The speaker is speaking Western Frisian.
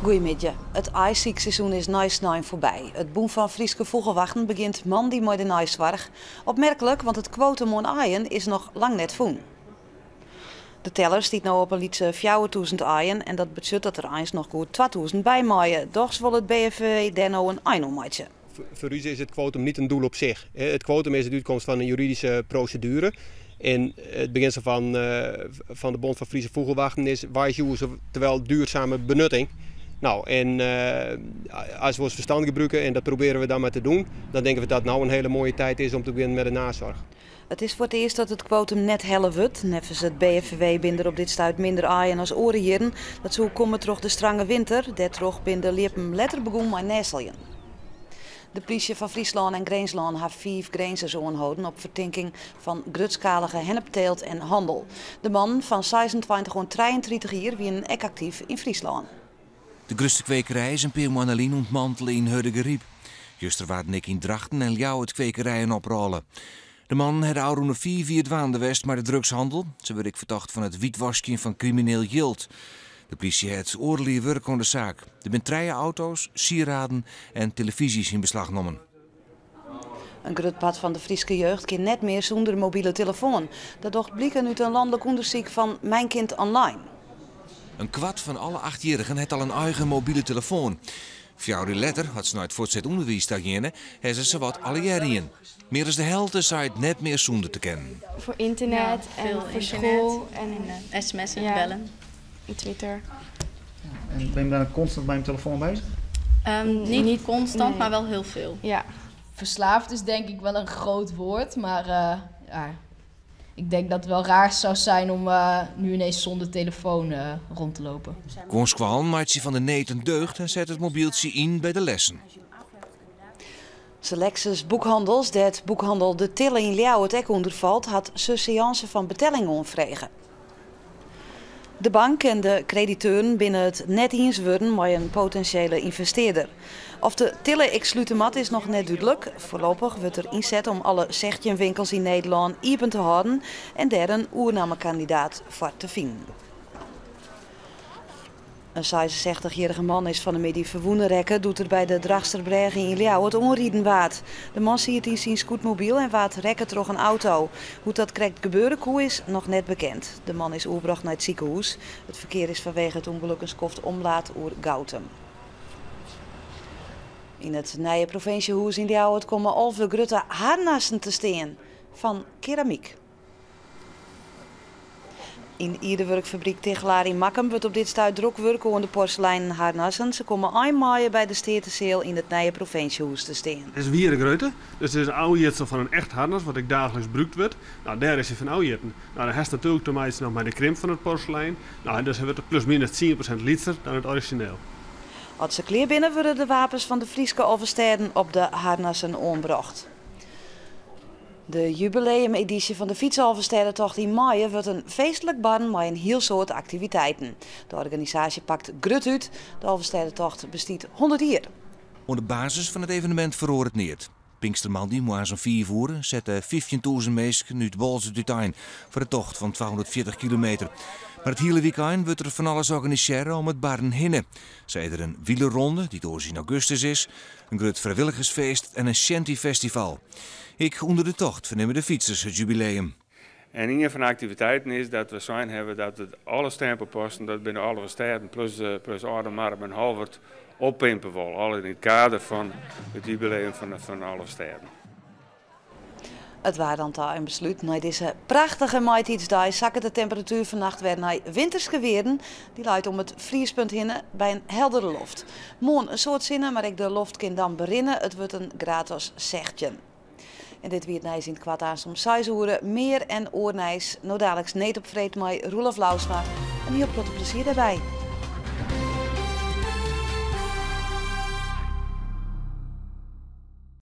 Goeiemiddei. It aaisykseizoen is nei snein foarby. It Bûn fan Fryske Fûgelwachten begjint moandei mei de neisoarch. Opmerklik, want it kwotum oan aaien is noch lang net fûn. De teller stiet no op in lytse 4000 aaien en dat betsjut dat der eins noch goed 2000 by meie. Dochs wol it BFVW dêr no in ein oan meitsje. Foar ús is it kwotum net in doel op sich. It kwotum is de útkomst fan in juridyske proseduere. En it begjinsel fan de Bond van Friese Fûgelwachten is wise use, oftewol duurzame benutting. Nou, en as we ons verstand gebruiken, en dat proberen we dan maar te doen, dan denken we dat nou een hele mooie tijd is om te beginnen met de nazorg. It is foar it earst dat it kwotum net helle wurdt. Neffens it BFVW binne der op dit stuit minder aaien as oare jierren. Dat soe komme troch de strange winter. Dêrtroch binne de ljippen letter begûn mei nêsteljen. De plysje fan Fryslân en Grinslân ha fiif Grinzers oanholden op fertinking fan grutskalige hennepteelt en hannel. De mannen fan 26 oant 33 jier wienen ek aktyf yn Fryslân. De grutste kwekerij is in pear moanne lyn ûntmantele yn Hurdegaryp. Juster waarden ek yn Drachten en Ljouwert kwekerijen oprôle. De mannen ha de ôfrûne 5 jier dwaande west mei de drugshannel. Se wurde ek fertocht fan it wytwaskjen fan krimineel jild. De plysje hat oardel jier wurke oan de saak. Der binne trije auto's, sieraden en telefyzjes yn beslach nommen. In grut part fan de Fryske jeugd kin net mear sûnder mobile telefoan. Dat docht bliken út in lanlik ûndersyk fan Mijn Kind Online. In kwart fan alle achtjierrigen hat al in eigen mobile telefoan. 4 jier letter, as se nei it fuortset ûnderwiis ta geane, ha se sawat allegear ien. Mear as de helte seit net mear sûnder te kinnen. Foar ynternet Ja, en veel foar internet skoalle en en sms'en, ja. bellen. En Twitter. En ben je dan constant met je telefoon bezig? Niet Niet constant, nee. maar wel heel veel. Ja. Verslaafd is denk ik wel een groot woord, maar ja, ik denk dat het wel raar zou zijn om nu ineens zonder telefoon rond te lopen. Guon skoallen meitsje fan de need in deugd en sette it mobyltsje yn by de lessen. Selexyz Boekhandels, dêr't boekhannel De Tille yn Ljouwert ek ûnder falt, hat surseânse fan betelling oanfrege. De bank en de krediteuren binne it net iens wurden mei in potinsjele ynvestearder. Oft De Tille ek slute moat is noch net dúdlik. Foarlopich wurdt der ynset om alle 16 winkels yn Nederlân iepen te hâlden en dêr in oernamekandidaat foar te finen. In 66-jierrige man is fan 'e middei ferwûne rekke doe't er by de Drachtsterbrêge yn Ljouwert oanriden waard. De man siet yn syn scootmobyl en waard rekke troch in auto. Hoe't dat krekt gebeure koe is noch net bekend. De man is oerbrocht nei it sikehûs. It ferkear is fanwege it ûngelok in skoft omlaat oer Goutum. Yn it nije provinsjehûs yn Ljouwert komme 11 grutte harnassen te stean fan keramyk. Yn ierdewurkfabryk Tichelaar yn Makkum wurdt op dit stuit drok wurke oan de porseleinen harnassen. Se komme ein maaie by de Steateseal yn it nije provinsjehûs te stean. It is wiere grutte, dus it is in ôfjitsel fan in echt harnas wat ek daagliks brûkt wurdt. Nou, dêr is hy fan ôfjitten. Nou, dan hast natuerlik te meitsjen noch mei de krimp fan it porselein. Nou, dus hy wurdt plus minus 10% lytser dan it orizjineel. As se klear binne, wurde de wapens fan de Fryske Alvestêden op de harnassen oanbrocht. De jubileumedysje fan de Fytsalvestêdetocht yn maaie wurdt in feestlik barren mei in hiel soad aktiviteiten. De organisaasje pakt grut út. De Alvestêdetocht bestiet 100 jier. Oan de basis fan it evenemint feroaret neat. Pinkstermoandei moarns om 5 oere sette 15.000 minsken út Boalsert útein foar de tocht fan 240 kilometer. Mar it hiele wykein wurdt der fan alles organisearre om it barren hinne. Sa is der in wielerronde, dy't oars yn augustus is, in grut frijwilligersfeest en in shantyfestival. Ek ûnder de tocht fernimme de fytsers it jubileum. En ien fan de aktiviteiten is dat we sein hawwe dat it alle stempelposten, dat binne alle stêden plus Âldemarrum en Holwert, oppimpe wol. Al yn it kader fan it jubileum fan alle stêden. It waar dan ta in beslút. Nei dizze prachtige maitiidsdei sakket de temperatuer fannacht wer nei winterske wearden. Dy leit om it friespunt hinne by in heldere loft. Moarn in soad sinne, mar ek de loft kin dan berinne. It wurdt in graad as 16. En dit wie it nijs yn it koart aanst om 6 oere. Mear en oar nijs. No daliks Need op Freed mei Roelof Lousma. In hiel protte plezier dêrby.